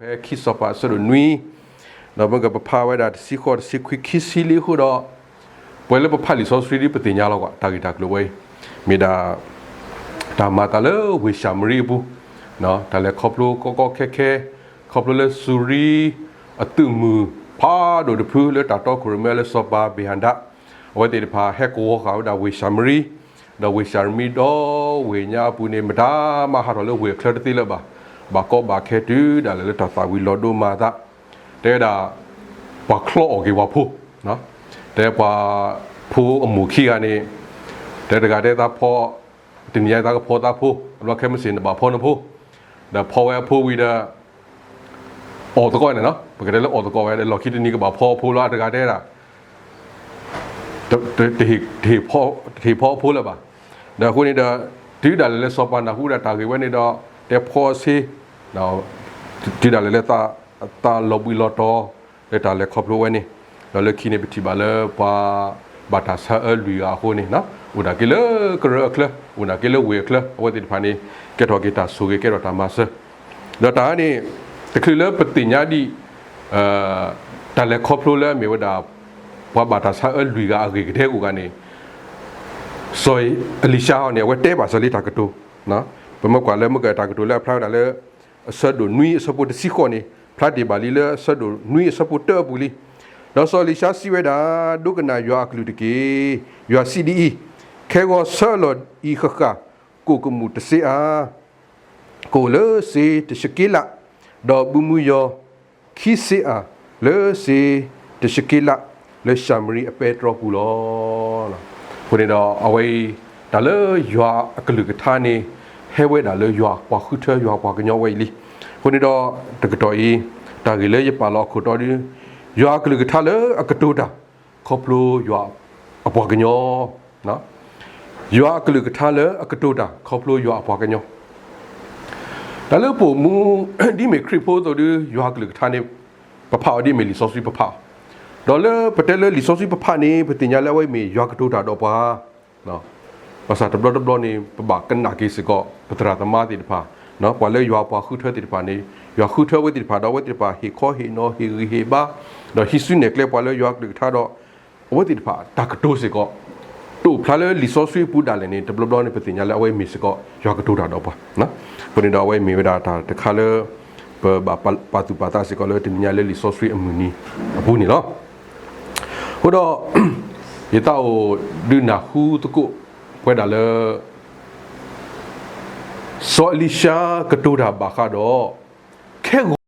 ဖဲခံစီၤပၤအဆၢဒိၣ်နွံ, ဒီးမ့ၢ်ကပဖးဝဲဒၣ်တဆံဃိး တဆံခွံ ခံဆံလံအဃိဒီး, ပှဲၤလၢပဖးလံာ်စီဆှံဒ်ပသ့ၣ်ညါလီၤကွၢ် တၢ်ဂ့ၢ်တၢ်ကျိၤဝဲအံၤ, မ့ၢ်ဒၣ် တၢ်မၤအသးလၢဝ့ၢ်ၡၤမရံအပူၤ, တၢ်လဲၤခီဖျိကီကီခဲခဲ, ခီဖျိလၢစူၤရံ အသုးမုၢ်ဖးဒိၣ်တဖုလၢတၢ်တီခိၣ်ရိၣ်မဲလၢစီၤပၤဘ့ၣ်ဟၤဒး, အဝဲသ့ၣ်တဖၣ်ဟဲကဝီၤဃာ်ဝဲဒၣ်ဝ့ၢ်ၡၤမရံ, ဒီးဝ့ၢ်ၡၤမရံဒီဝ့ၢ်ညါအပူၤန့ၣ် မတၤမၤဟးထီၣ်လၢဝ့ၢ်အချၢတသ့လၢၤဘၣ်, ဘၣ်ကီဘၣ်ခဲတုၤဒၣ်လဲာ်လၢတၢ်သၣ်ဝံၤလီၤဒိမၤအသး, တဲဝဲဒၣ် ပှၤချီအီၣ်က့ၤပှၤဖိ, တဲပှၤဖိအမိၢ်ခံဂၤန့ၣ်, တဲတဂၤတဲသးဖီ, တနံၤညါသးကဖီသးဖိ, အဘျီခဲမုၢ်ဆ့ၣ်နဘၣ်ဖီနဖိ, ဒီးဖီဝဲအဖိဝံၤဒီး အီၣ်သကိးန့ၣ်လီၤ, ပကတဲလၢအီၣ်သကိးဝဲဒီး လီၢ်ခံတနံၤကဘၣ်ဖီအဖိလီၤ အတဂၤတဲဒၣ် တဟ့ၣ်ဖီအဖိလၢၤဘၣ်. ဒီးအဃိန့ၣ်ဒီး တုၤဒၣ်လဲာ်လၢစီၤပၤနၢ်ဟူဒၣ်တၢ်ဂ့ၢ်ဝဲန့ၣ်ဒီး တဲဖီအဆ့, တုၤဒၣ်လဲာ်လၢ သးလီၤဘှံးလီၤတီၤ လၢတၢ်လဲၤခီဖျိဝဲန့ၣ်, ဒီးလၢခံန့ၣ်ပထံၣ်ဘၣ်လၢပှၤဘၣ်တၢ်ဆါအၢလွံၢ်ဂၤအဃိန့ၣ်, အိၣ်ဒၣ်က့ၤလၢကရၢအချၢ, အိၣ်ဒၣ်က့ၤလၢဝ့ၢ်အချၢ, အဝဲသ့ၣ်တဖၣ်န့ၣ် ကဲထီၣ်က့ၤတၢ်ဆိၣ်ဂ့ၤ ကဲထီၣ်တၢ်မၤစၢၤ, ဒီးတၢ်န့ၣ် တချုးလၢပသ့ၣ်ညါဒံး တၢ်လဲၤခီဖျိလၢအမ့ၢ်ဝဲဒၣ် ပှၤဘၣ်တၢ်ဆါအၢလွံၢ်ဂၤအဂ့ၢ်ကတၢၢ်အဂီၢ်န့ၣ်, စီၤအလံၤၡါအံၤန့ၣ် အဝဲတဲဘၣ်စၢၤလံတၢ်ကတိၤ, ပမ့ၢ်ကွၢ်လၢမ့ၢ်ကတၢ်ကတိၤလၢအဖျါဝဲဒၣ်လၢ အဆၢဒိၣ်နွံအဆၢဖိတဆံဃိးန့ၣ် ဖျါတ့ၢ်ဘၣ်လံလၢအဆၢဒိၣ်နွံအဆၢဖိတၢအပူၤလံ. ဒီးစီၤအလံၤၡါစံးဝဲဒၣ်, ဒိကနၣ်ယွၤအကလုၢ်တက့ၢ်. ယွၤစံးဒ်အံၤ, ခဲဂီၤဆၢလီၤအံၤဃၣ်ဃၣ်, ကိၣ်ကမူၣ်တစ့အါ ကိၣ်လၢစ့တရှက့လး, ဒီးဘုမူယီၤခံစ့အါလၢစ့တရှက့လး လၢၡၤမရံအပဲတြီပူၤလီၤ. အဃိန့ၣ်ဒီးအဝဲအံၤ တၢ်လၢယွၤအကလုၢ်ကထါန့ၣ် ဟဲဝဲဒၣ်လၢယွၤပှၤဃုထၢယွၤပှၤကညီဝဲအံၤလံ. အဃိန့ၣ်ဒီး တကတီၢ်အံၤ တၢ်ဂ့ၢ်လၢယပာ်လီၤအခိၣ်တီဒ် ယွၤအကလုၢ်ကထါလၢအကတိၤတၢ် ခီဖျိယွၤအပှၤကညီ ယွၤအကလုၢ်ကထါလၢအကတိၤတၢ် ခီဖျိယွၤအပှၤကညီ, တၢ်လၢပအိၣ်မူ ဒ်မ့ၢ်ခရံာ်ဖိအသိးဒီး ယွၤအကလုၢ်ကထါန့ၣ် ပဖးအီၤဒ်မ့ၢ်လံာ်စီဆှံပဖးအီၤ, ဒီးလၢပတဲလၢလံာ်စီဆှံပဖးန့ၣ် ပသ့ၣ်ညါလၢအဝဲမ့ၢ်ယွၤကတိၤတၢ်ဒီးပှၤ ဘၣ်ဆၣ်တဘျီတဘျီန့ၣ် ပဘၣ်ကနၣ်က့ၤစ့ၢ်ကီး ပသရၣ်သမါသ့ၣ်တဖၣ်, ပှၤလၢယွၤပှၤဃုထၢသ့ၣ်တဖၣ်န့ၣ် ယွၤဃုထၢအဝဲသ့ၣ်တဖၣ် ဒီးအဝဲသ့ၣ်တဖၣ်ဟ့ၣ်ခီဟ့ၣ်နီၤ ဟ့ၣ်ဂံၢ်ဟ့ၣ်ဘါ, ဒီးဟံးစုနဲၣ်ကျဲပှၤလၢယွၤကလုၢ်ကထါဒီး အဝဲသ့ၣ်တဖၣ်တၢ်ကတိၤစ့ၢ်ကီး တအိၣ်ဖျါလၢလံာ်စီဆှံအပူၤဒၣ်လဲာ်န့ၣ် တဘျီဘျီန့ၣ် ပသ့ၣ်ညါလၢအဝဲမ့ၢ်စ့ၢ်ကီး ယွၤကတိၤတၢ်ဒီးပှၤ, အဃိန့ၣ်ဒီးအဝဲမ့ၢ်ဝဲဒၣ်တၢ်တခါလၢ ပဘၣ်ပာ်သူၣ်ပာ်သးစ့ၢ်ကီးလၢတနံၤညါလၢလံာ်စီဆှံအမုၢ်နံၤအပူၤန့ၣ်လီၤ. အဃိဒီး ယသးအိၣ်ဒုးနၢ်ဟူသကိး ပဝဲဒၣ်လၢ စီၤအလံၤၡါကတိၤတၢ်ဘၣ်ဃးဒီး ခဲ